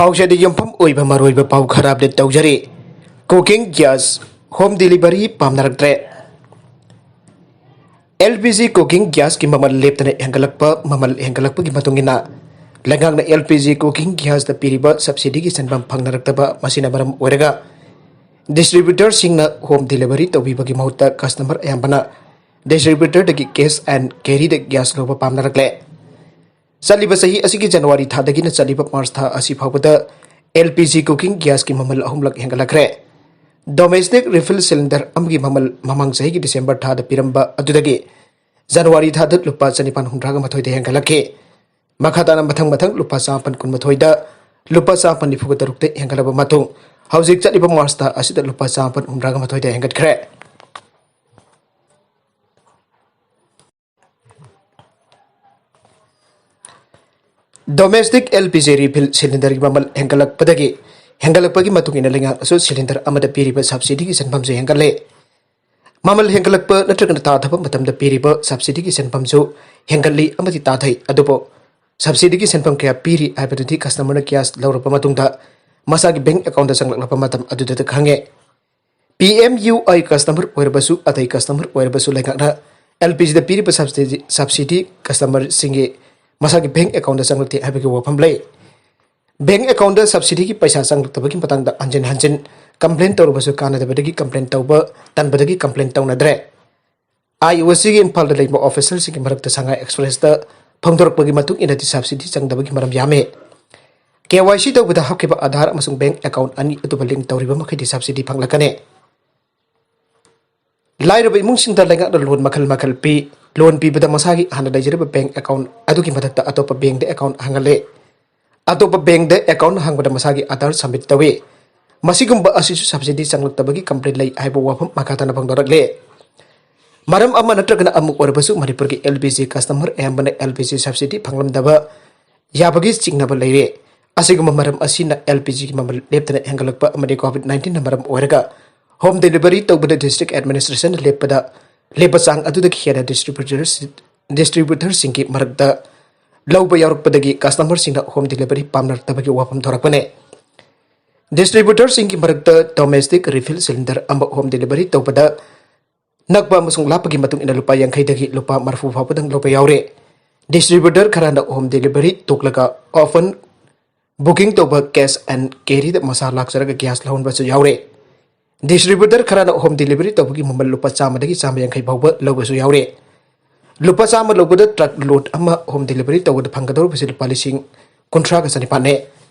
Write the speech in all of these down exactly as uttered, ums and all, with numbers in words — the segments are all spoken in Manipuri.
ꯄꯥꯎꯆꯦꯗ ꯌꯨꯝꯐꯝ ꯑꯣꯏꯕ ꯃꯔꯨꯑꯣꯏꯕ ꯄꯥꯎ ꯈꯔ ꯑꯞꯗꯦꯠ ꯇꯧꯖꯔꯤ꯫ Cooking gas home delivery ꯄꯥꯝꯅꯔꯛꯇ꯭ꯔꯦ꯫ L P G cooking gasꯀꯤ ꯃꯃꯜ ꯂꯦꯞꯇꯅ ꯍꯦꯟꯒꯠꯂꯛꯄ, ꯃꯃꯜ ꯍꯦꯟꯒꯠꯂꯛꯄꯒꯤ ꯃꯇꯨꯡ ꯏꯟꯅ ꯂꯩꯉꯥꯛꯅ L P G cooking gasꯇ ꯄꯤꯔꯤꯕ subsidyꯒꯤ ꯁꯦꯟꯐꯝ ꯐꯪꯅꯔꯛꯇꯕ ꯃꯁꯤꯅ ꯃꯔꯝ ꯑꯣꯏꯔꯒ distributorꯁꯤꯡꯅ home delivery ꯇꯧꯕꯤꯕꯒꯤ ꯃꯍꯨꯠꯇ customer ꯑꯌꯥꯝꯕꯅ distributorꯗꯒꯤ cash and carryꯗ gas ꯂꯧꯕ ꯄꯥꯝꯅꯔꯛꯂꯦ꯫ ꯆꯠꯂꯤꯕ ꯆꯍꯤ ꯑꯁꯤꯒꯤ January ꯊꯥꯗꯒꯤꯅ ꯆꯠꯂꯤꯕ March ꯊꯥ ꯑꯁꯤ ꯐꯥꯎꯕꯗ L P G cooking gasꯀꯤ ꯃꯃꯜ ꯑꯍꯨꯝꯂꯛ ꯍꯦꯟꯒꯠꯂꯛꯈ꯭ꯔꯦ꯫ Domestic refill cylinder ꯑꯃꯒꯤ ꯃꯃꯜ ꯃꯃꯥꯡ ꯆꯍꯤꯒꯤ December ꯊꯥꯗ ꯄꯤꯔꯝꯕ ꯑꯗꯨꯗꯒꯤ January ꯊꯥꯗ ꯂꯨꯄꯥ ꯆꯅꯤꯄꯥꯟ ꯍꯨꯝꯗ꯭ꯔꯥꯒ ꯃꯥꯊꯣꯏꯗ ꯍꯦꯟꯒꯠꯂꯛꯈꯤ꯫ ꯃꯈꯥ ꯇꯥꯅ ꯃꯊꯪ ꯃꯊꯪ ꯂꯨꯄꯥ ꯆꯥꯃꯥꯄꯟ ꯀꯨꯟꯃꯥꯊꯣꯏꯗ, ꯂꯨꯄꯥ ꯆꯥꯃꯥꯄꯟ ꯅꯤꯐꯨꯒ ꯇꯔꯨꯛꯇ ꯍꯦꯟꯒꯠꯂꯕ ꯃꯇꯨꯡ ꯍꯧꯖꯤꯛ ꯆꯠꯂꯤꯕ March ꯊꯥ ꯑꯁꯤꯗ ꯂꯨꯄꯥ ꯆꯥꯃꯥꯄꯟ ꯍꯨꯝꯗ꯭ꯔꯥꯒ ꯃꯥꯊꯣꯏꯗ ꯍꯦꯟꯒꯠꯈ꯭ꯔꯦ꯫ Domestic L P G refill cylinderꯒꯤ ꯃꯃꯜ ꯍꯦꯟꯒꯠꯂꯛꯄꯗꯒꯤ, ꯍꯦꯟꯒꯠꯂꯛꯄꯒꯤ ꯃꯇꯨꯡ ꯏꯟꯅ ꯂꯩꯉꯥꯛꯅꯁꯨ cylinder ꯑꯃꯗ ꯄꯤꯔꯤꯕ subsidyꯒꯤ ꯁꯦꯟꯐꯝꯁꯨ ꯍꯦꯟꯒꯠꯂꯦ꯫ ꯃꯃꯜ ꯍꯦꯟꯒꯠꯂꯛꯄ ꯅꯠꯇ꯭ꯔꯒꯅ ꯇꯥꯊꯕ ꯃꯇꯝꯗ ꯄꯤꯔꯤꯕ subsidyꯒꯤ ꯁꯦꯟꯐꯝꯁꯨ ꯍꯦꯟꯒꯠꯂꯤ ꯑꯃꯗꯤ ꯇꯥꯊꯩ꯫ ꯑꯗꯨꯕꯨ subsidyꯒꯤ ꯁꯦꯟꯐꯝ ꯀꯌꯥ ꯄꯤꯔꯤ ꯍꯥꯏꯕꯗꯨꯗꯤ customerꯅ gas ꯂꯧꯔꯕ ꯃꯇꯨꯡꯗ ꯃꯁꯥꯒꯤ bank accountꯇ ꯆꯪꯂꯛꯂꯕ ꯃꯇꯝ ꯑꯗꯨꯗ ꯈꯪꯉꯦ꯫ P M U I customer ꯑꯣꯏꯔꯕꯁꯨ, ꯑꯇꯩ customer ꯑꯣꯏꯔꯕꯁꯨ, ꯂꯩꯉꯥꯛꯅ L P Gꯗ ꯄꯤꯔꯤꯕ subsidy, subsidy customerꯁꯤꯡꯒꯤ ꯃꯁꯥꯒꯤ bank accountꯇ ꯆꯪꯂꯛꯇꯦ ꯍꯥꯏꯕꯒꯤ ꯋꯥꯐꯝ ꯂꯩ꯫ Bank accountꯇ subsidyꯒꯤ ꯄꯩꯁꯥ ꯆꯪꯂꯛꯇꯕꯒꯤ ꯃꯇꯥꯡꯗ ꯍꯟꯖꯤꯟ ꯍꯟꯖꯤꯟ complain ꯇꯧꯔꯕꯁꯨ ꯀꯥꯟꯅꯗꯕꯗꯒꯤ complain ꯇꯧꯕ ꯇꯟꯕꯗꯒꯤ complain ꯇꯧꯅꯗ꯭ꯔꯦ꯫ I O Cꯒꯤ ꯏꯝꯐꯥꯜꯗ ꯂꯩꯕ officerꯁꯤꯡꯒꯤ ꯃꯔꯛꯇ Sangai Expressꯇ ꯐꯣꯡꯗꯣꯔꯛꯄꯒꯤ ꯃꯇꯨꯡ ꯏꯟꯅꯗꯤ subsidy ꯆꯪꯗꯕꯒꯤ ꯃꯔꯝ ꯌꯥꯝꯃꯤ꯫ K Y C ꯇꯧꯕꯗ ꯍꯥꯞꯈꯤꯕ Aadhaar ꯑꯃꯁꯨꯡ bank account ꯑꯅꯤ ꯑꯗꯨꯕꯨ link ꯇꯧꯔꯤꯕ ꯃꯈꯩꯗꯤ subsidy ꯐꯪꯂꯛꯀꯅꯤ꯫ ꯂꯥꯏꯔꯕ ꯏꯃꯨꯡꯁꯤꯡꯗ ꯂꯩꯉꯥꯛꯅ loan ꯃꯈꯜ ꯃꯈꯜ ꯄꯤ꯫ Loan ꯄꯤꯕꯗ ꯃꯁꯥꯒꯤ ꯍꯥꯟꯅ ꯂꯩꯖꯔꯤꯕ bank account ꯑꯗꯨꯒꯤ ꯃꯊꯛꯇ ꯑꯇꯣꯞꯄ bankꯗ account ꯍꯥꯡꯍꯜꯂꯤ꯫ ꯑꯇꯣꯞꯄ bankꯗ account ꯍꯥꯡꯕꯗ ꯃꯁꯥꯒꯤ Aadhaar submit ꯇꯧꯏ꯫ ꯃꯁꯤꯒꯨꯝꯕ ꯑꯁꯤꯁꯨ subsidy ꯆꯪꯂꯛꯇꯕꯒꯤ complain ꯂꯩ ꯍꯥꯏꯕ ꯋꯥꯐꯝ ꯃꯈꯥ ꯇꯥꯅ ꯐꯣꯡꯗꯣꯔꯛꯂꯤ꯫ ꯃꯔꯝ ꯑꯃ ꯅꯠꯇ꯭ꯔꯒꯅ ꯑꯃ ꯑꯣꯏꯔꯕꯁꯨ ꯃꯅꯤꯄꯨꯔꯒꯤ L P G customer ꯑꯌꯥꯝꯕꯅ L P G subsidy ꯐꯪꯂꯝꯗꯕ ꯌꯥꯕꯒꯤ ꯆꯤꯡꯅꯕ ꯂꯩꯔꯦ꯫ ꯑꯁꯤꯒꯨꯝꯕ ꯃꯔꯝ ꯑꯁꯤꯅ L P Gꯒꯤ ꯃꯃꯜ ꯂꯦꯞꯇꯅ ꯍꯦꯟꯒꯠꯂꯛꯄ ꯑꯃꯗꯤ COVID nineteenꯅ ꯃꯔꯝ ꯑꯣꯏꯔꯒ home delivery ꯇꯧꯕꯗ district administrationꯅ ꯂꯦꯞꯄꯗ, ꯂꯦꯞꯄ ꯆꯥꯡ ꯑꯗꯨꯗꯒꯤ ꯍꯦꯟꯅ distributors, distributorꯁꯤꯡꯒꯤ ꯃꯔꯛꯇ ꯂꯧꯕ ꯌꯥꯎꯔꯛꯄꯗꯒꯤ customerꯁꯤꯡꯅ home delivery ꯄꯥꯝꯅꯔꯛꯇꯕꯒꯤ ꯋꯥꯐꯝ ꯊꯣꯔꯛꯄꯅꯦ꯫ Distributorꯁꯤꯡꯒꯤ ꯃꯔꯛꯇ domestic refill cylinder ꯑꯃ home delivery ꯇꯧꯕꯗ ꯅꯛꯄ ꯑꯃꯁꯨꯡ ꯂꯥꯞꯄꯒꯤ ꯃꯇꯨꯡ ꯏꯟꯅ ꯂꯨꯄꯥ ꯌꯥꯡꯈꯩꯗꯒꯤ ꯂꯨꯄꯥ ꯃꯔꯐꯨ ꯐꯥꯎꯕꯗꯪ ꯂꯧꯕ ꯌꯥꯎꯔꯦ꯫ Distributor ꯈꯔꯅ home delivery ꯇꯣꯛꯂꯒ often booking ꯇꯧꯕ cash and carryꯗ ꯃꯁꯥ ꯂꯥꯛꯆꯔꯒ gas ꯂꯧꯍꯟꯕꯁꯨ ꯌꯥꯎꯔꯦ꯫ Distributor ꯈꯔꯅ home delivery ꯇꯧꯕꯒꯤ ꯃꯃꯜ ꯂꯨꯄꯥ ꯆꯥꯝꯃꯗꯒꯤ ꯆꯥꯝꯃ ꯌꯥꯡꯈꯩ ꯐꯥꯎꯕ ꯂꯧꯕꯁꯨ ꯌꯥꯎꯔꯦ꯫ ꯂꯨꯄꯥ ꯆꯥꯝꯃ ꯂꯧꯕꯗ truck load ꯑꯃ home delivery ꯇꯧꯕꯗ ꯐꯪꯒꯗꯧꯔꯤꯕꯁꯤ ꯂꯨꯄꯥ ꯂꯤꯁꯤꯡ ꯀꯨꯟꯊ꯭ꯔꯥꯒ ꯆꯅꯤꯄꯥꯟꯅꯦ꯫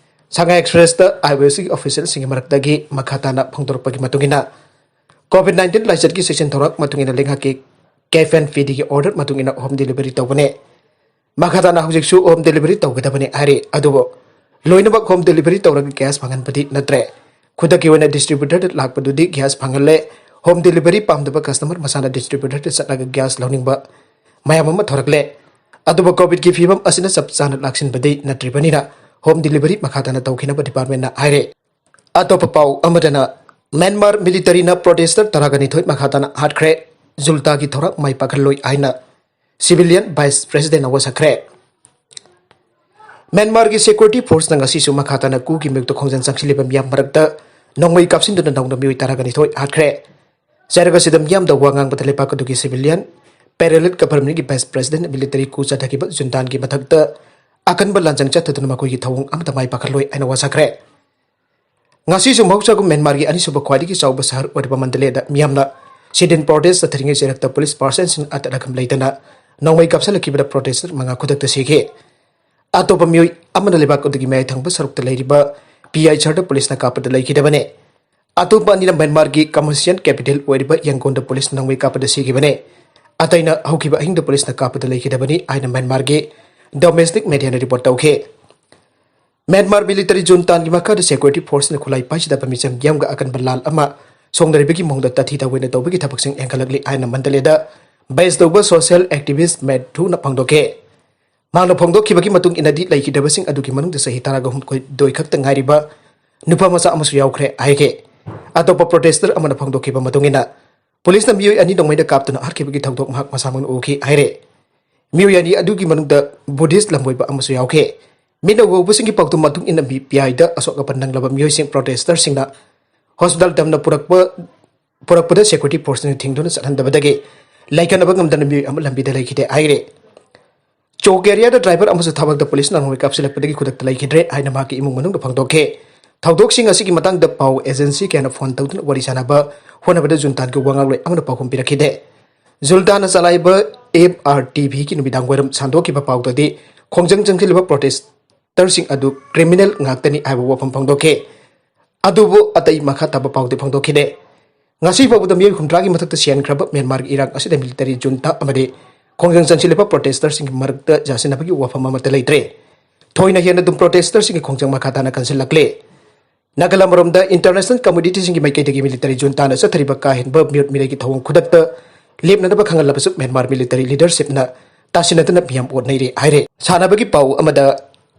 ꯁꯉꯥꯏ Expressꯇ IOCꯒꯤ officialꯁꯤꯡꯒꯤ ꯃꯔꯛꯇꯒꯤ ꯃꯈꯥ ꯇꯥꯅ ꯐꯣꯡꯗꯣꯔꯛꯄꯒꯤ ꯃꯇꯨꯡ ꯏꯟꯅ, COVID nineteen ꯂꯥꯏꯆꯠꯀꯤ ꯆꯦꯛꯁꯤꯟ ꯊꯧꯔꯥꯡ ꯃꯇꯨꯡ ꯏꯟꯅ ꯂꯩꯉꯥꯛꯀꯤ CAFE and PDꯒꯤ order ꯃꯇꯨꯡ ꯏꯟꯅ home delivery ꯇꯧꯕꯅꯦ꯫ ꯃꯈꯥ ꯇꯥꯅ ꯍꯧꯖꯤꯛꯁꯨ home delivery ꯇꯧꯒꯗꯕꯅꯦ ꯍꯥꯏꯔꯤ꯫ ꯑꯗꯨꯕꯨ ꯂꯣꯏꯅꯃꯛ home delivery ꯇꯧꯔꯒ gas ꯐꯪꯍꯟꯕꯗꯤ ꯅꯠꯇ꯭ꯔꯦ꯫ ꯈꯨꯗꯛꯀꯤ ꯑꯣꯏꯅ distributorꯗ ꯂꯥꯛꯄꯗꯨꯗꯤ gas ꯐꯪꯍꯜꯂꯦ꯫ Home delivery ꯄꯥꯝꯗꯕ customer ꯃꯁꯥꯅ distributorꯗ ꯆꯠꯂꯒ gas ꯂꯧꯅꯤꯡꯕ ꯃꯌꯥꯝ ꯑꯃ ꯊꯣꯔꯛꯂꯦ꯫ ꯑꯗꯨꯕꯨ COVIDꯀꯤ ꯐꯤꯕꯝ ꯑꯁꯤꯅ ꯆꯞ ꯆꯥꯅ ꯂꯥꯛꯁꯤꯟꯕꯗꯤ ꯅꯠꯇ꯭ꯔꯤꯕꯅꯤꯅ home delivery ꯃꯈꯥ ꯇꯥꯅ ꯇꯧꯈꯤꯅꯕ departmentꯅ ꯍꯥꯏꯔꯦ꯫ ꯑꯇꯣꯞꯄ ꯄꯥꯎ ꯑꯃꯗꯅ, ꯃ꯭ꯌꯥꯟꯃꯥꯔ militaryꯅ protester ꯇꯔꯥꯒ ꯅꯤꯊꯣꯏ ꯃꯈꯥ ꯇꯥꯅ ꯍꯥꯠꯈ꯭ꯔꯦ꯫ ꯖꯨꯟꯇꯥꯒꯤ ꯊꯧꯔꯥꯡ ꯃꯥꯏ ꯄꯥꯛꯍꯜꯂꯣꯏ ꯍꯥꯏꯅ civilian vice presidentꯅ ꯋꯥꯁꯛꯈ꯭ꯔꯦ꯫ ꯃ꯭ꯌꯥꯟꯃꯥꯔꯒꯤ security forceꯅ ꯉꯁꯤꯁꯨ ꯃꯈꯥ ꯇꯥꯅ ꯀꯨꯀꯤ ꯃꯥꯌꯣꯛꯇ ꯈꯣꯡꯖꯪ ꯆꯪꯁꯤꯜꯂꯤꯕ ꯃꯤꯌꯥꯝ ꯃꯔꯛꯇ ꯅꯣꯡꯃꯩ ꯀꯥꯞꯁꯤꯟꯗꯨꯅ ꯅꯧꯅ ꯃꯤꯑꯣꯏ ꯇꯔꯥꯒ ꯅꯤꯊꯣꯏ ꯍꯥꯠꯈ꯭ꯔꯦ꯫ ꯆꯩꯔꯛ ꯑꯁꯤꯗ ꯃꯤꯌꯥꯝꯗ ꯋꯥ ꯉꯥꯡꯕꯗ ꯂꯩꯕꯥꯛ ꯑꯗꯨꯒꯤ civilian parallel governmentꯀꯤ vice president military coup ꯆꯠꯊꯈꯤꯕ ꯖꯨꯟꯇꯥꯒꯤ ꯃꯊꯛꯇ ꯑꯀꯟꯕ ꯂꯥꯟꯖꯪ ꯆꯠꯊꯗꯨꯅ ꯃꯈꯣꯏꯒꯤ ꯊꯧꯑꯣꯡ ꯑꯃꯠꯇ ꯃꯥꯏ ꯄꯥꯛꯍꯜꯂꯣꯏ ꯍꯥꯏꯅ ꯋꯥꯁꯛꯈ꯭ꯔꯦ꯫ ꯉꯁꯤꯁꯨ ꯃꯍꯧꯁꯥꯒꯨꯝ ꯃ꯭ꯌꯥꯟꯃꯥꯔꯒꯤ ꯑꯅꯤꯁꯨꯕ ꯈ꯭ꯋꯥꯏꯗꯒꯤ ꯆꯥꯎꯕ ꯁꯍꯔ ꯑꯣꯏꯔꯤꯕ ꯃꯟꯗꯂꯦꯗ ꯃꯤꯌꯥꯝꯅ sit-in protest ꯆꯠꯊꯔꯤꯉꯩ ꯆꯩꯔꯛꯇ police personꯁꯤꯡ ꯑꯇꯠ ꯑꯈꯝ ꯂꯩꯇꯅ ꯅꯣꯡꯃꯩ ꯀꯥꯞꯁꯤꯜꯂꯛꯈꯤꯕꯗ protester ꯃꯉꯥ ꯈꯨꯗꯛꯇ ꯁꯤꯈꯤ꯫ ꯑꯇꯣꯞꯄ ꯃꯤꯑꯣꯏ ꯑꯃꯅ ꯂꯩꯕꯥꯛ ꯑꯗꯨꯒꯤ ꯃꯌꯥꯏ ꯊꯪꯕ ꯁꯔꯨꯛꯇ ꯂꯩꯔꯤꯕ ꯄꯤꯌꯥꯏ ꯁꯍꯔꯗ policeꯅ ꯀꯥꯞꯄꯗ ꯂꯩꯈꯤꯗꯕꯅꯤ꯫ ꯑꯇꯣꯞꯄ ꯑꯅꯤꯅ ꯃ꯭ꯌꯥꯟꯃꯥꯔꯒꯤ commercial capital ꯑꯣꯏꯔꯤꯕ ꯌꯪꯒꯣꯟꯗ policeꯅ ꯅꯣꯡꯃꯩ ꯀꯥꯞꯄꯗ ꯁꯤꯈꯤꯕꯅꯤ꯫ ꯑꯇꯩꯅ ꯍꯧꯈꯤꯕ ꯑꯍꯤꯡꯗ policeꯅ ꯀꯥꯞꯄꯗ ꯂꯩꯈꯤꯗꯕꯅꯤ ꯍꯥꯏꯅ ꯃ꯭ꯌꯥꯟꯃꯥꯔꯒꯤ domestic mediaꯅ report ꯇꯧꯈꯤ꯫ ꯃ꯭ꯌꯥꯟꯃꯥꯔ military ꯖꯨꯟꯇꯥꯒꯤ ꯃꯈꯥꯗ security forceꯅ ꯈꯨꯠꯂꯥꯏ ꯄꯥꯏꯖꯗꯕ ꯃꯤꯆꯝ ꯃꯤꯌꯥꯝꯒ ꯑꯀꯟꯕ ꯂꯥꯟ ꯑꯃ ꯁꯣꯛꯅꯔꯤꯕꯒꯤ ꯃꯑꯣꯡꯗ ꯇꯥꯊꯤ ꯇꯥꯑꯣꯏꯅ ꯇꯧꯕꯒꯤ ꯊꯕꯛꯁꯤꯡ ꯍꯦꯟꯒꯠꯂꯛꯂꯤ ꯍꯥꯏꯅ ꯃꯟꯗꯂꯦꯗ base ꯇꯧꯕ social activist ꯃꯦꯠ ꯊꯨꯅ ꯐꯣꯡꯗꯣꯛꯈꯤ꯫ ꯃꯍꯥꯛꯅ ꯐꯣꯡꯗꯣꯛꯈꯤꯕꯒꯤ ꯃꯇꯨꯡ ꯏꯟꯅꯗꯤ, ꯂꯩꯈꯤꯗꯕꯁꯤꯡ ꯑꯗꯨꯒꯤ ꯃꯅꯨꯡꯗ ꯆꯍꯤ ꯇꯔꯥꯒ ꯍꯨꯝꯗꯣꯏ ꯈꯛꯇ ꯉꯥꯏꯔꯤꯕ ꯅꯨꯄꯥ ꯃꯆꯥ ꯑꯃꯁꯨ ꯌꯥꯎꯈ꯭ꯔꯦ ꯍꯥꯏꯈꯤ꯫ ꯑꯇꯣꯞꯄ protester ꯑꯃꯅ ꯐꯣꯡꯗꯣꯛꯈꯤꯕ ꯃꯇꯨꯡ ꯏꯟꯅ, policeꯅ ꯃꯤꯑꯣꯏ ꯑꯅꯤ ꯅꯣꯡꯃꯩꯅ ꯀꯥꯞꯇꯨꯅ ꯍꯥꯠꯈꯤꯕꯒꯤ ꯊꯧꯗꯣꯛ ꯃꯍꯥꯛ ꯃꯁꯥꯃꯛꯅ ꯎꯈꯤ ꯍꯥꯏꯔꯦ꯫ ꯃꯤꯑꯣꯏ ꯑꯅꯤ ꯑꯗꯨꯒꯤ ꯃꯅꯨꯡꯗ Buddhist ꯂꯝꯕꯣꯏꯕ ꯑꯃꯁꯨ ꯌꯥꯎꯈꯤ꯫ ꯃꯤꯠꯅ ꯎꯍꯧꯕꯁꯤꯡꯒꯤ ꯄꯥꯎꯗꯝ ꯃꯇꯨꯡ ꯏꯟꯅ ꯃꯤꯌꯥꯏꯗ ꯑꯁꯣꯛ ꯑꯄꯟ ꯅꯪꯂꯕ ꯃꯤꯑꯣꯏꯁꯤꯡ protester ꯁꯤꯡꯅ hospital ꯇꯝꯅ ꯄꯨꯔꯛꯄ, ꯄꯨꯔꯛꯄꯗ security force ꯁꯤꯡꯅ ꯊꯤꯡꯗꯨꯅ ꯆꯠꯍꯟꯗꯕꯗꯒꯤ ꯂꯥꯏꯀꯠꯅꯕ ꯉꯝꯗꯅ ꯃꯤꯑꯣꯏ ꯑꯃ ꯂꯝꯕꯤꯗ ꯂꯩꯈꯤꯗꯦ ꯍꯥꯏꯔꯦ꯫ ꯆꯣꯛ area ꯗ driver ꯑꯃꯁꯨ ꯊꯕꯛꯇ ꯄꯨꯂꯤꯁꯅ ꯅꯣꯡꯃꯩ ꯀꯥꯞꯁꯤꯜꯂꯛꯄꯗꯒꯤ ꯈꯨꯗꯛꯇ ꯂꯩꯈꯤꯗ꯭ꯔꯦ ꯍꯥꯏꯅ ꯃꯍꯥꯛꯀꯤ ꯏꯃꯨꯡ ꯃꯅꯨꯡꯗ ꯐꯣꯡꯗꯣꯛꯈꯤ꯫ ꯊꯧꯗꯣꯛꯁꯤꯡ ꯑꯁꯤꯒꯤ ꯃꯇꯥꯡꯗ ꯄꯥꯎ agency ꯀꯌꯥꯅ phone ꯇꯧꯗꯨꯅ ꯋꯥꯔꯤ ꯁꯥꯅꯕ ꯍꯣꯠꯅꯕꯗ ꯖꯨꯟꯇꯥꯒꯤ ꯋꯥ ꯉꯥꯡꯂꯣꯏ ꯑꯃꯅ ꯄꯥꯎꯈꯨꯝ ꯄꯤꯔꯛꯈꯤꯗꯦ꯫ ꯖꯨꯟꯇꯥꯅ ꯆꯂꯥꯏꯕ F R T V ꯒꯤ ꯅꯨꯃꯤꯗꯥꯡ ꯋꯥꯏꯔꯝ ꯁꯟꯗꯣꯛꯈꯤꯕ ꯄꯥꯎꯗꯗꯤ ꯈꯣꯡꯖꯪ ꯆꯪꯁꯤꯜꯂꯤꯕ protester ꯁꯤꯡ ꯑꯗꯨ criminal ꯉꯥꯛꯇꯅꯤ ꯍꯥꯏꯕ ꯋꯥꯐꯝ ꯐꯣꯡꯗꯣꯛꯈꯤ꯫ ꯑꯗꯨꯕꯨ ꯑꯇꯩ ꯃꯈꯥ ꯇꯥꯕ ꯄꯥꯎꯗꯤ ꯐꯣꯡꯗꯣꯛꯈꯤꯗꯦ꯫ ꯉꯁꯤ ꯐꯥꯎꯕꯗ ꯃꯤꯑꯣꯏ ꯍꯨꯝꯗ꯭ꯔꯥꯒꯤ ꯃꯊꯛꯇ ꯁꯤꯍꯟꯈ꯭ꯔꯕ ꯃ꯭ꯌꯥꯟꯃꯥꯔꯒꯤ ꯏꯔꯥꯡ ꯑꯁꯤꯗ military junta ꯑꯃꯗꯤ ꯈꯣꯡꯖꯪ ꯆꯪꯁꯤꯜꯂꯤꯕ protester ꯁꯤꯡꯒꯤ ꯃꯔꯛꯇ ꯌꯥꯁꯤꯟꯅꯕꯒꯤ ꯋꯥꯐꯝ ꯑꯃꯠꯇ ꯂꯩꯇ꯭ꯔꯦ꯫ ꯊꯣꯏꯅ ꯍꯦꯟꯅ ꯑꯗꯨꯝ protester ꯁꯤꯡꯒꯤ ꯈꯣꯡꯖꯪ ꯃꯈꯥ ꯇꯥꯅ ꯀꯟꯁꯤꯜꯂꯛꯂꯦ꯫ ꯅꯥꯒꯥꯂꯥ ꯃꯔꯣꯝꯗ international community ꯁꯤꯡꯒꯤ ꯃꯥꯏꯀꯩꯗꯒꯤ military junta ꯅ ꯆꯠꯊꯔꯤꯕ ꯀꯥ ꯍꯦꯟꯕ ꯃꯤꯑꯣꯠ ꯃꯤꯅꯩꯒꯤ ꯊꯧꯑꯣꯡ ꯈꯨꯗꯛꯇ ꯂꯦꯞꯅꯅꯕ ꯈꯪꯍꯜꯂꯕꯁꯨ ꯃ꯭ꯌꯥꯟꯃꯥꯔ military leadership ꯅ ꯇꯥꯁꯤꯟꯅꯗꯅ ꯃꯤꯌꯥꯝ ꯑꯣꯠꯅꯩꯔꯦ ꯍꯥꯏꯔꯦ꯫ ꯁꯥꯟꯅꯕꯒꯤ ꯄꯥꯎ ꯑꯃꯗ,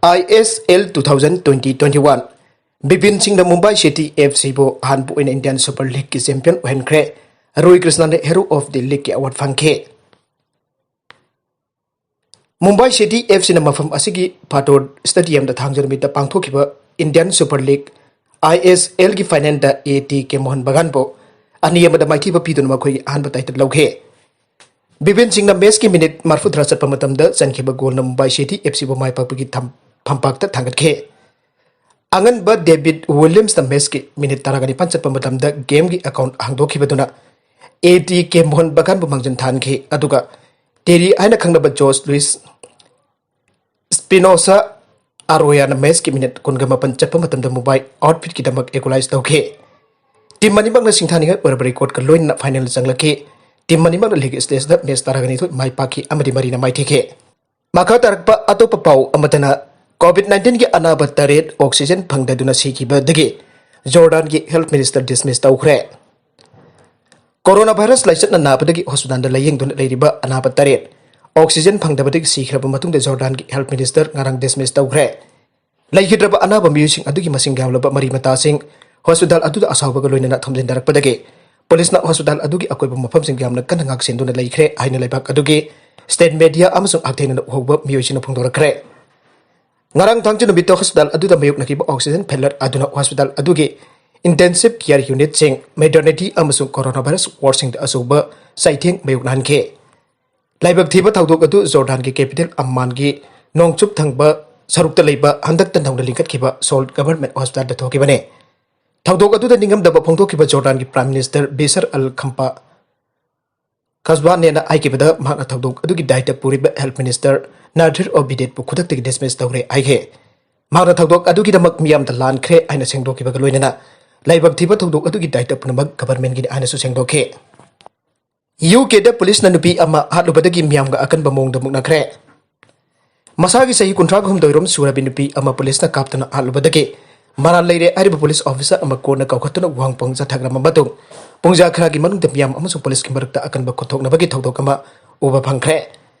I S L two thousand twenty twenty-one, Bipin ꯁꯤꯡꯅ ꯃꯨꯝꯕꯥꯏ ꯁꯤꯇꯤ F C ꯕꯨ ꯑꯍꯥꯟꯕ ꯑꯣꯏꯅ Indian Super League ꯀꯤ champion ꯑꯣꯏꯍꯟꯈ꯭ꯔꯦ꯫ Rohit ꯀ꯭ꯔꯤꯁꯅꯅ Hero of the League ꯀꯤ award ꯐꯪꯈꯤ꯫ ꯃꯨꯝꯕꯥꯏ ꯁꯤꯇꯤ F C ꯅ ꯃꯐꯝ ꯑꯁꯤꯒꯤ ꯐꯥꯇꯣꯔ stadium ꯗ ꯊꯥꯡꯖ ꯅꯨꯃꯤꯠꯇ ꯄꯥꯡꯊꯣꯛꯈꯤꯕ Indian Super League, I S L ꯒꯤ final the A T K Mohan ꯕꯒꯥꯟꯕꯨ ꯑꯅꯤ ꯑꯃꯗ ꯃꯥꯏꯊꯤꯕ ꯄꯤꯗꯨꯅ ꯃꯈꯣꯏꯒꯤ ꯑꯍꯥꯟꯕ title ꯂꯧꯈꯤ꯫ ꯕꯤꯄꯤꯟ ꯁꯤꯡꯅ match ꯀꯤ minute ꯃꯔꯐꯨꯇꯔꯥ ꯆꯠꯄ ꯃꯇꯝꯗ ꯆꯟꯈꯤꯕ goal ꯅ ꯃꯨꯝꯕꯥꯏ ꯁꯤꯇꯤ F C ꯕꯨ ꯃꯥꯏ ꯄꯥꯛꯄꯒꯤ ꯊꯝ-, ꯐꯝꯄꯥꯛꯇ ꯊꯥꯡꯒꯠꯈꯤ꯫ ꯑꯉꯟꯕ David Williams ꯅ match ꯀꯤ minute ꯇꯔꯥꯒ ꯅꯤꯄꯥꯟ ꯆꯠꯄ ꯃꯇꯝꯗ game ꯒꯤ account ꯍꯥꯡꯗꯣꯛꯈꯤꯕꯗꯨꯅ A T K Mohan ꯕꯒꯥꯟꯕꯨ ꯃꯥꯡꯖꯤꯟ ꯊꯥꯍꯟꯈꯤ, ꯑꯗꯨꯒ Terry ꯍꯥꯏꯅ ꯈꯪꯅꯕ Jose Luis Espinosa Arroyo ꯅ match ꯀꯤ minute ꯀꯨꯟꯒ ꯃꯥꯄꯟ ꯆꯠꯄ ꯃꯇꯝꯗ ꯃꯨꯝꯕꯥꯏ outfit ꯀꯤꯗꯃꯛ equalize ꯇꯧꯈꯤ꯫ Team ꯑꯅꯤꯃꯛꯅ ꯁꯤꯡꯊꯥꯅꯤꯡꯉꯥꯏ ꯑꯣꯏꯔꯕ record ꯀ ꯂꯣꯏꯅꯅ final ꯆꯪꯂꯛꯈꯤ꯫ Team ꯑꯅꯤꯃꯛꯅ league stage ꯗ match ꯇꯔꯥꯒ ꯅꯤꯊꯣꯏ ꯃꯥꯏ ꯄꯥꯛꯈꯤ ꯑꯃꯗꯤ ꯃꯔꯤꯅ ꯃꯥꯏꯊꯤꯈꯤ꯫ ꯃꯈꯥ ꯇꯥꯔꯛꯄ ꯑꯇꯣꯞꯄ ꯄꯥꯎ ꯑꯃꯗꯅ, COVID nineteen ꯒꯤ ꯑꯅꯥꯕ ꯇꯔꯦꯠ oxygen ꯐꯪꯗꯗꯨꯅ ꯁꯤꯈꯤꯕꯗꯒꯤ ꯖꯣꯔꯗꯥꯟꯒꯤ health minister dismiss ꯇꯧꯈ꯭ꯔꯦ꯫ Corona virus ꯂꯥꯏꯆꯠꯅ ꯅꯥꯕꯗꯒꯤ hospital ꯗ ꯂꯥꯌꯦꯡꯗꯨꯅ ꯂꯩꯔꯤꯕ ꯑꯅꯥꯕ ꯇꯔꯦꯠ oxygen ꯐꯪꯗꯕꯗꯒꯤ ꯁꯤꯈ꯭ꯔꯕ ꯃꯇꯨꯡꯗ ꯖꯣꯔꯗꯥꯟꯒꯤ health minister ꯉꯔꯥꯡ dismiss ꯇꯧꯈ꯭ꯔꯦ꯫ ꯂꯩꯈꯤꯗ꯭ꯔꯕ ꯑꯅꯥꯕ ꯃꯤꯑꯣꯏꯁꯤꯡ ꯑꯗꯨꯒꯤ ꯃꯁꯤꯡ ꯌꯥꯝꯂꯕ ꯃꯔꯤ ꯃꯇꯥꯁꯤꯡ hospital ꯑꯗꯨꯗ ꯑꯁꯥꯎꯕꯒ ꯂꯣꯏꯅꯅ ꯊꯣꯝꯖꯤꯟꯅꯔꯛꯄꯗꯒꯤ ꯄꯨꯂꯤꯁꯅ hospital ꯑꯗꯨꯒꯤ ꯑꯀꯣꯏꯕ ꯃꯐꯝꯁꯤꯡ ꯌꯥꯝꯅ ꯀꯟꯅ ꯉꯥꯛ ꯁꯦꯟꯗꯨꯅ ꯂꯩꯈ꯭ꯔꯦ ꯍꯥꯏꯅ ꯂꯩꯕꯥꯛ ꯑꯗꯨꯒꯤ ꯁ꯭ꯇꯦꯠ ꯃꯦꯗꯤꯌꯥ ꯑꯃꯁꯨꯡ ꯍꯛꯊꯦꯡꯅꯅ ꯎꯍꯧꯕ ꯃꯤꯑꯣꯏꯁꯤꯡꯅ ꯐꯣꯡꯗꯣꯔꯛꯈ꯭ꯔꯦ꯫ ꯉꯔꯥꯡ ꯊꯥꯡꯖ ꯅꯨꯃꯤꯠꯇ ꯍꯣꯁꯄꯤꯇꯥꯜ ꯑꯗꯨꯗ ꯃꯥꯌꯣꯛꯅꯈꯤꯕ ꯑꯣꯛꯁꯤꯖꯟ ꯐꯦꯂꯔ ꯑꯗꯨꯅ ꯍꯣꯁꯄꯤꯇꯥꯜ ꯑꯗꯨꯒꯤ ꯏꯟꯇꯦꯟꯁꯤꯚ ꯀꯤꯌꯔ ꯌꯨꯅꯤꯠꯁꯤꯡ, ꯃꯦꯇꯔꯅꯤꯇꯤ ꯑꯃꯁꯨꯡ ꯀꯣꯔꯣꯅꯥ ꯚꯥꯏꯔꯁ ꯋꯥꯔꯗꯁꯤꯡꯗ ꯑꯆꯧꯕ ꯆꯩꯊꯦꯡ ꯃꯥꯌꯣꯛꯅꯍꯟꯈꯤ꯫ ꯂꯥꯏꯕꯛ ꯊꯤꯕ ꯊꯧꯗꯣꯛ ꯑꯗꯨ ꯖꯣꯔꯗꯥꯟꯒꯤ ꯀꯦꯄꯤꯇꯦꯜ ꯑꯝꯃꯥꯟꯒꯤ ꯅꯣꯡꯆꯨꯞ ꯊꯪꯕ ꯁꯔꯨꯛꯇ ꯂꯩꯕ ꯍꯟꯗꯛꯇ ꯅꯧꯅ ꯂꯤꯡꯈꯠꯈꯤꯕ ꯁꯣꯜꯠ ꯒꯚꯔꯟꯃꯦꯟꯠ ꯍꯣꯁꯄꯤꯇꯥꯜꯗ ꯊꯣꯛꯈꯤꯕꯅꯤ꯫ ꯊꯧꯗꯣꯛ ꯑꯗꯨꯗ ꯅꯤꯡꯉꯝꯗꯕ ꯐꯣꯡꯗꯣꯛꯈꯤꯕ ꯖꯣꯔꯗꯥꯟꯒꯤ ꯄ꯭ꯔꯥꯏꯝ ꯃꯤꯅꯤꯁꯇꯔ ꯕꯤꯁꯔ ꯑꯜ ꯈꯝꯄꯥ ꯈꯁꯕꯥꯅꯦꯅ ꯍꯥꯏꯈꯤꯕꯗ, ꯃꯍꯥꯛꯅ ꯊꯧꯗꯣꯛ ꯑꯗꯨꯒꯤ ꯗꯥꯏꯇ ꯄꯨꯔꯤꯕ ꯍꯦꯜꯊ ꯃꯤꯅꯤꯁꯇꯔ ꯅꯥꯗꯤꯔ ꯑꯣꯕꯤꯗꯦꯠꯄꯨ ꯈꯨꯗꯛꯇꯒꯤ ꯗꯤꯁꯃꯤꯁ ꯇꯧꯔꯦ ꯍꯥꯏꯈꯤ꯫ ꯃꯍꯥꯛꯅ ꯊꯧꯗꯣꯛ ꯑꯗꯨꯒꯤꯗꯃꯛ ꯃꯤꯌꯥꯝꯗ ꯂꯥꯟꯈ꯭ꯔꯦ ꯍꯥꯏꯅ ꯁꯦꯡꯗꯣꯛꯈꯤꯕꯒ ꯂꯣꯏꯅꯅ ꯂꯥꯏꯕꯛ ꯊꯤꯕ ꯊꯧꯗꯣꯛ ꯑꯗꯨꯒꯤ ꯗꯥꯏꯇ ꯄꯨꯝꯅꯃꯛ ꯒꯚꯔꯟꯃꯦꯟꯠꯀꯤꯅꯤ ꯍꯥꯏꯅꯁꯨ ꯁꯦꯡꯗꯣꯛꯈꯤ꯫ ꯌꯨ ꯀꯦꯗ ꯄꯨꯂꯤꯁꯅ ꯅꯨꯄꯤ ꯑꯃ ꯍꯥꯠꯂꯨꯕꯗꯒꯤ ꯃꯤꯌꯥꯝꯒ ꯑꯀꯟꯕ ꯃꯑꯣꯡꯗ ꯃꯨꯛꯅꯈ꯭ꯔꯦ꯫ ꯃꯁꯥꯒꯤ ꯆꯍꯤ ꯀꯨꯟꯊ꯭ꯔꯥ ꯍꯨꯝꯗꯣꯏ ꯔꯣꯝ ꯁꯨꯔꯕꯤ ꯅꯨꯄꯤ ꯑꯃ ꯄꯨꯂꯤꯁꯅ ꯀꯥꯞꯇꯨꯅ ꯍꯥꯠꯂꯨꯕꯗꯒꯤ ꯃꯔꯥꯜ ꯂꯩꯔꯦ ꯍꯥꯏꯔꯤꯕ ꯄꯨꯂꯤꯁ ꯑꯣꯐꯤꯁꯥꯔ ꯑꯃ ꯀꯣꯔꯠꯅ ꯀꯧꯈꯠꯇꯨꯅ ꯋꯥꯍꯪ ꯄꯥꯎꯍꯪ ꯆꯠꯊꯈ꯭ꯔꯕ ꯃꯇꯨꯡ, ꯄꯨꯡꯖꯥ ꯈꯔꯒꯤ ꯃꯅꯨꯡꯗ ꯃꯤꯌꯥꯝ ꯑꯃꯁꯨꯡ ꯄꯨꯂꯤꯁꯀꯤ ꯃꯔꯛꯇ ꯑꯀꯟꯕ ꯈꯨꯠꯊꯣꯛꯅꯕꯒꯤ ꯊꯧꯗꯣꯛ ꯑꯃ ꯎꯕ ꯐꯪꯈ꯭ꯔꯦ꯫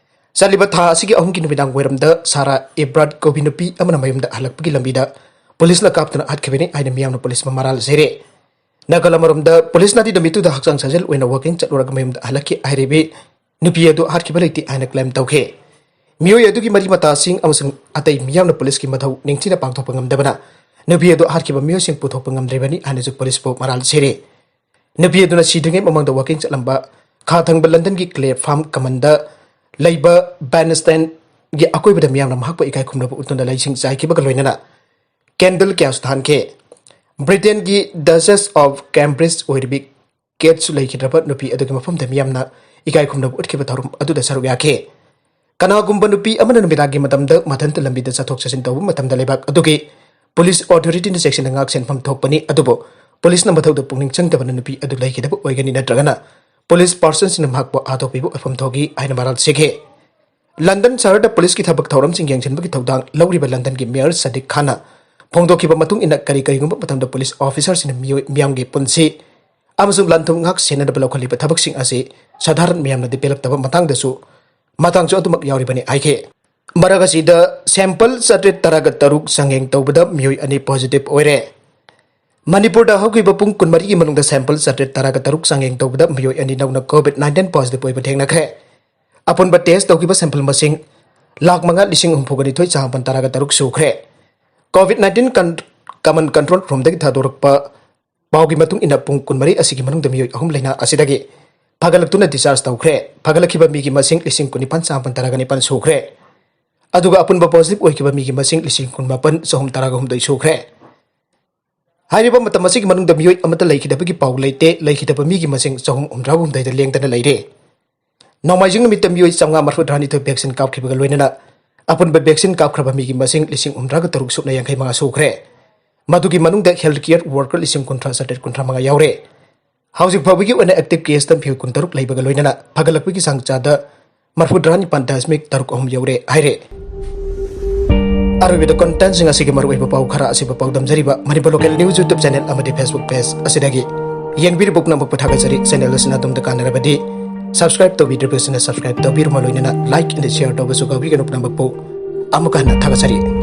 ꯆꯠꯂꯤꯕ ꯊꯥ ꯑꯁꯤꯒꯤ ꯑꯍꯨꯝꯒꯤ ꯅꯨꯃꯤꯗꯥꯡ ꯋꯥꯏꯔꯝꯗ ꯁꯥꯔꯥ ꯏꯕ꯭ꯔꯥꯠ ꯀꯧꯕꯤ ꯅꯨꯄꯤ ꯑꯃꯅ ꯃꯌꯨꯝꯗ ꯍꯜꯂꯛꯄꯒꯤ ꯂꯝꯕꯤꯗ ꯄꯨꯂꯤꯁꯅ ꯀꯥꯞꯇꯨꯅ ꯍꯥꯠꯈꯤꯕꯅꯤ ꯍꯥꯏꯅ ꯃꯤꯌꯥꯝꯅ ꯄꯨꯂꯤꯁꯄꯨ ꯃꯔꯥꯜ ꯁꯤꯔꯦ꯫ ꯅꯥꯀꯜ ꯑꯃꯔꯣꯝꯗ, ꯄꯨꯂꯤꯁꯅꯗꯤ ꯅꯨꯃꯤꯠꯇꯨꯗ ꯍꯛꯆꯥꯡ ꯁꯥꯖꯦꯜ ꯑꯣꯏꯅ ꯋꯥꯀꯤꯡ ꯆꯠꯂꯨꯔꯒ ꯃꯌꯨꯝꯗ ꯍꯜꯂꯛꯈꯤ ꯍꯥꯏꯔꯤꯕꯤ ꯅꯨꯄꯤ ꯑꯗꯨ ꯍꯥꯠꯈꯤꯕ ꯂꯩꯇꯦ ꯍꯥꯏꯅ ꯀ꯭ꯂꯦꯝ ꯇꯧꯈꯤ꯫ ꯃꯤꯑꯣꯏ ꯑꯗꯨꯒꯤ ꯃꯔꯤ ꯃꯇꯥꯁꯤꯡ ꯑꯃꯁꯨꯡ ꯑꯇꯩ ꯃꯤꯌꯥꯝꯅ ꯄꯨꯂꯤꯁꯀꯤ ꯃꯊꯧ ꯅꯤꯡꯊꯤꯅ ꯄꯥꯡꯊꯣꯛꯄ ꯉꯝꯗꯕꯅ ꯅꯨꯄꯤ ꯑꯗꯨ ꯍꯥꯠꯈꯤꯕ ꯃꯤꯑꯣꯏꯁꯤꯡ ꯄꯨꯊꯣꯛꯄ ꯉꯝꯗ꯭ꯔꯤꯕꯅꯤ ꯍꯥꯏꯅꯁꯨ ꯄꯨꯂꯤꯁꯄꯨ ꯃꯔꯥꯜ ꯁꯤꯔꯤ꯫ ꯅꯨꯄꯤ ꯑꯗꯨꯅ ꯁꯤꯗ꯭ꯔꯤꯉꯩ ꯃꯃꯥꯡꯗ ꯋꯥꯀꯤꯡ ꯆꯠꯂꯝꯕ ꯈꯥ ꯊꯪꯕ ꯂꯟꯗꯟꯒꯤ ꯀ꯭ꯂꯦ ꯐꯥꯝ ꯀꯃꯟꯗ ꯂꯩꯕ ꯕꯦꯟꯁꯇꯦꯟꯒꯤ ꯑꯀꯣꯏꯕꯗ ꯃꯤꯌꯥꯝꯅ ꯃꯍꯥꯛꯄꯨ ꯏꯀꯥꯏ ꯈꯨꯝꯅꯕ ꯎꯠꯇꯨꯅ ꯂꯩꯁꯤꯡ ꯆꯥꯏꯈꯤꯕꯒ ꯂꯣꯏꯅꯅ ꯀꯦꯟꯗꯜ ꯀꯌꯥꯁꯨ ꯊꯥꯟꯈꯤ꯫ ꯕ꯭ꯔꯤꯇꯦꯟꯒꯤ ꯗꯆꯦꯁ ꯑꯣꯐ ꯀꯦꯝꯕ꯭ꯔꯤꯖ ꯑꯣꯏꯔꯤꯕꯤ ꯀꯦꯠꯁꯨ ꯂꯩꯈꯤꯗ꯭ꯔꯕ ꯅꯨꯄꯤ ꯑꯗꯨꯒꯤ ꯃꯐꯝꯗ ꯃꯤꯌꯥꯝꯅ ꯏꯀꯥꯏ ꯈꯨꯝꯅꯕ ꯎꯠꯈꯤꯕ ꯊꯧꯔꯝ ꯑꯗꯨꯗ ꯁꯔꯨꯛ ꯌꯥꯈꯤ꯫ ꯀꯅꯥꯒꯨꯝꯕ ꯅꯨꯄꯤ ꯑꯃꯅ ꯅꯨꯃꯤꯗꯥꯡꯒꯤ ꯃꯇꯝꯗ ꯃꯊꯟꯇ ꯂꯝꯕꯤꯗ ꯆꯠꯊꯣꯛ ꯆꯠꯁꯤꯟ ꯇꯧꯕ ꯃꯇꯝꯗ ꯂꯩꯕꯥꯛ ꯑꯗꯨꯒꯤ ꯄꯨꯂꯤꯁ ꯑꯣꯊꯣꯔꯤꯇꯤꯅ ꯆꯦꯛꯁꯤꯟꯅ ꯉꯥꯛ ꯁꯦꯟꯐꯝ ꯊꯣꯛꯄꯅꯤ, ꯑꯗꯨꯕꯨ ꯄꯨꯂꯤꯁꯅ ꯃꯊꯧꯗ ꯄꯨꯛꯅꯤꯡ ꯆꯪꯗꯕꯅ ꯅꯨꯄꯤ ꯑꯗꯨ ꯂꯩꯈꯤꯗꯕ ꯑꯣꯏꯒꯅꯤ, ꯅꯠꯇ꯭ꯔꯒꯅ ꯄꯨꯂꯤꯁ ꯄꯥꯔꯁꯟꯁꯤꯡꯅ ꯃꯍꯥꯛꯄꯨ ꯍꯥꯠꯇꯣꯛꯄꯤꯕ ꯑꯣꯏꯐꯝ ꯊꯣꯛꯏ ꯍꯥꯏꯅ ꯃꯔꯥꯜ ꯁꯤꯈꯤ꯫ ꯂꯟꯗꯟ ꯁꯍꯔꯗ ꯄꯨꯂꯤꯁꯀꯤ ꯊꯕꯛ ꯊꯧꯔꯝꯁꯤꯡ ꯌꯦꯡꯁꯤꯟꯕꯒꯤ ꯊꯧꯗꯥꯡ ꯂꯧꯔꯤꯕ ꯂꯟꯗꯟꯒꯤ ꯃꯦꯌꯔ ꯁꯗꯤꯛ ꯈꯥꯟꯅ ꯐꯣꯡꯗꯣꯛꯈꯤꯕ ꯃꯇꯨꯡ ꯏꯟꯅ, ꯀꯔꯤ ꯀꯔꯤꯒꯨꯝꯕ ꯃꯇꯝꯗ ꯄꯨꯂꯤꯁ ꯑꯣꯐꯤꯁꯥꯔꯁꯤꯡꯅ ꯃꯤꯑꯣꯏ ꯃꯤꯌꯥꯝꯒꯤ ꯄꯨꯟꯁꯤ ꯑꯃꯁꯨꯡ ꯂꯟ ꯊꯨꯝ ꯉꯥꯛ ꯁꯦꯟꯅꯅꯕ ꯂꯧꯈꯠꯂꯤꯕ ꯊꯕꯛꯁꯤꯡ ꯑꯁꯤ ꯁꯥꯙꯥꯔꯟ ꯃꯤꯌꯥꯝꯅꯗꯤ ꯄꯦꯜꯂꯛꯇꯕ ꯃꯇꯥꯡꯗꯁꯨ, ꯃꯇꯥꯡꯁꯨ ꯑꯗꯨꯃꯛ ꯌꯥꯎꯔꯤꯕꯅꯤ ꯍꯥꯏꯈꯤ꯫ ꯃꯔꯛ ꯑꯁꯤꯗ ꯁꯦꯝꯄꯜ ꯆꯥꯇ꯭ꯔꯦꯠ ꯇꯔꯥꯒ ꯇꯔꯨꯛ ꯆꯥꯡꯌꯦꯡ ꯇꯧꯕꯗ ꯃꯤꯑꯣꯏ ꯑꯅꯤ ꯄꯣꯖꯤꯇꯤꯚ ꯑꯣꯏꯔꯦ꯫ ꯃꯅꯤꯄꯨꯔꯗ ꯍꯧꯈꯤꯕ ꯄꯨꯡ ꯀꯨꯟꯃꯔꯤꯒꯤ ꯃꯅꯨꯡꯗ ꯁꯦꯝꯄꯜ ꯆꯥꯇ꯭ꯔꯦꯠ ꯇꯔꯥꯒ ꯇꯔꯨꯛ ꯆꯥꯡꯌꯦꯡ ꯇꯧꯕꯗ ꯃꯤꯑꯣꯏ ꯑꯅꯤ ꯅꯧꯅ ꯀꯣꯚꯤꯗ ꯅꯥꯏꯟꯇꯤꯟ ꯄꯣꯖꯤꯇꯤꯚ ꯑꯣꯏꯕ ꯊꯦꯡꯅꯈ꯭ꯔꯦ꯫ ꯑꯄꯨꯟꯕ test ꯇꯧꯈꯤꯕ sample ꯃꯁꯤꯡ ꯂꯥꯈ ꯃꯉꯥ ꯂꯤꯁꯤꯡ ꯍꯨꯝꯐꯨꯒ ꯅꯤꯊꯣꯏ ꯆꯥꯃꯥꯄꯟ ꯇꯔꯥꯒ ꯇꯔꯨꯛ ꯁꯨꯈ꯭ꯔꯦ꯫ COVID nineteen con-, common control roomꯗꯒꯤ ꯊꯥꯗꯣꯔꯛꯄ ꯄꯥꯎꯒꯤ ꯃꯇꯨꯡ ꯏꯟꯅ, ꯄꯨꯡ ꯀꯨꯟꯃꯔꯤ ꯑꯁꯤꯒꯤ ꯃꯅꯨꯡꯗ ꯃꯤꯑꯣꯏ ꯑꯍꯨꯝ ꯂꯩꯅꯥ ꯑꯁꯤꯗꯒꯤ ꯐꯒꯠꯂꯛꯇꯨꯅ discharge ꯇꯧꯈ꯭ꯔꯦ꯫ ꯐꯒꯠꯂꯛꯈꯤꯕ ꯃꯤꯒꯤ ꯃꯁꯤꯡ ꯂꯤꯁꯤꯡ ꯀꯨꯟꯅꯤꯄꯥꯟ ꯆꯥꯃꯥꯄꯟ ꯇꯔꯥꯒ ꯅꯤꯄꯥꯟ ꯁꯨꯈ꯭ꯔꯦ꯫ ꯑꯗꯨꯒ ꯑꯄꯨꯟꯕ positive ꯑꯣꯏꯈꯤꯕ ꯃꯤꯒꯤ ꯃꯁꯤꯡ ꯂꯤꯁꯤꯡ ꯀꯨꯟꯃꯥꯄꯟ ꯆꯍꯨꯝ ꯇꯔꯥꯒ ꯍꯨꯝꯗꯣꯏ ꯁꯨꯈ꯭ꯔꯦ꯫ ꯍꯥꯏꯔꯤꯕ ꯃꯇꯝ ꯑꯁꯤꯒꯤ ꯃꯅꯨꯡꯗ ꯃꯤꯑꯣꯏ ꯑꯃꯠꯇ ꯂꯩꯈꯤꯗꯕꯒꯤ ꯄꯥꯎ ꯂꯩꯇꯦ꯫ ꯂꯩꯈꯤꯗꯕ ꯃꯤꯒꯤ ꯃꯁꯤꯡ ꯆꯍꯨꯝ ꯍꯨꯝꯗ꯭ꯔꯥꯒ ꯍꯨꯝꯗꯣꯏꯗ ꯂꯦꯡꯗꯅ ꯂꯩꯔꯦ꯫ ꯅꯣꯡꯃꯥꯏꯖꯤꯡ ꯅꯨꯃꯤꯠꯇ ꯃꯤꯑꯣꯏ ꯆꯥꯝꯃꯉꯥ ꯃꯔꯤꯐꯨꯇꯔꯥꯅꯤꯊꯣꯏ vaccine ꯀꯥꯞꯈꯤꯕꯒ ꯂꯣꯏꯅꯅ ꯑꯄꯨꯟꯕ vaccine ꯀꯥꯞꯈ꯭ꯔꯕ ꯃꯤꯒꯤ ꯃꯁꯤꯡ ꯂꯤꯁꯤꯡ ꯍꯨꯝꯗ꯭ꯔꯥꯒ ꯇꯔꯨꯛ ꯁꯨꯞꯅ ꯌꯥꯡꯈꯩ ꯃꯉꯥ ꯁꯨꯈ꯭ꯔꯦ꯫ ꯃꯗꯨꯒꯤ ꯃꯅꯨꯡꯗ health care worker ꯂꯤꯁꯤꯡ ꯀꯨꯟꯊ꯭ꯔꯥ ꯆꯥꯇ꯭ꯔꯦꯠ ꯀꯨꯟꯊ꯭ꯔꯥ ꯃꯉꯥ ꯌꯥꯎꯔꯦ꯫ ꯍꯧꯖꯤꯛ ꯐꯥꯎꯕꯒꯤ ꯑꯣꯏꯅ active caseꯇ ꯃꯤꯑꯣꯏ ꯀꯨꯟꯇꯔꯨꯛ ꯂꯩꯕꯒ ꯂꯣꯏꯅꯅ ꯐꯒꯠꯂꯛꯄꯒꯤ ꯆꯥꯡ ꯆꯥꯗ ꯃꯔꯤꯐꯨꯇꯔꯥꯅꯤꯄꯥꯟ ꯗꯁꯃꯤꯛ ꯇꯔꯨꯛ ꯑꯍꯨꯝ ꯌꯧꯔꯦ ꯍꯥꯏꯔꯦ꯫ ꯑꯔꯣꯏꯕꯗ contentꯁꯤꯡ ꯑꯁꯤꯒꯤ ꯃꯔꯨꯑꯣꯏꯕ ꯄꯥꯎ ꯈꯔ ꯑꯁꯤꯕꯨ ꯄꯥꯎꯗꯝꯖꯔꯤꯕ Manipur Local News YouTube channel ꯑꯃꯗꯤ Facebook page ꯑꯁꯤꯗꯒꯤ ꯌꯦꯡꯕꯤꯔꯤꯕ ꯄꯨꯝꯅꯃꯛꯄꯨ ꯊꯥꯒꯠꯆꯔꯤ꯫ Channel ꯑꯁꯤꯅ ꯑꯗꯣꯝꯗ ꯀꯥꯟꯅꯔꯕꯗꯤ subscribe ꯇꯧꯕꯤꯗ꯭ꯔꯤꯕꯁꯤꯡꯅ subscribe ꯇꯧꯕꯤꯔꯨꯃ ꯂꯣꯏꯅꯅ like and share ꯇꯧꯕꯁꯨ ꯀꯥꯎꯕꯤꯒꯅꯨ꯫ ꯄꯨꯝꯅꯃꯛꯄꯨ ꯑꯃꯨꯛꯀ ꯍꯟꯅ ꯊꯥꯒꯠꯆꯔꯤ꯫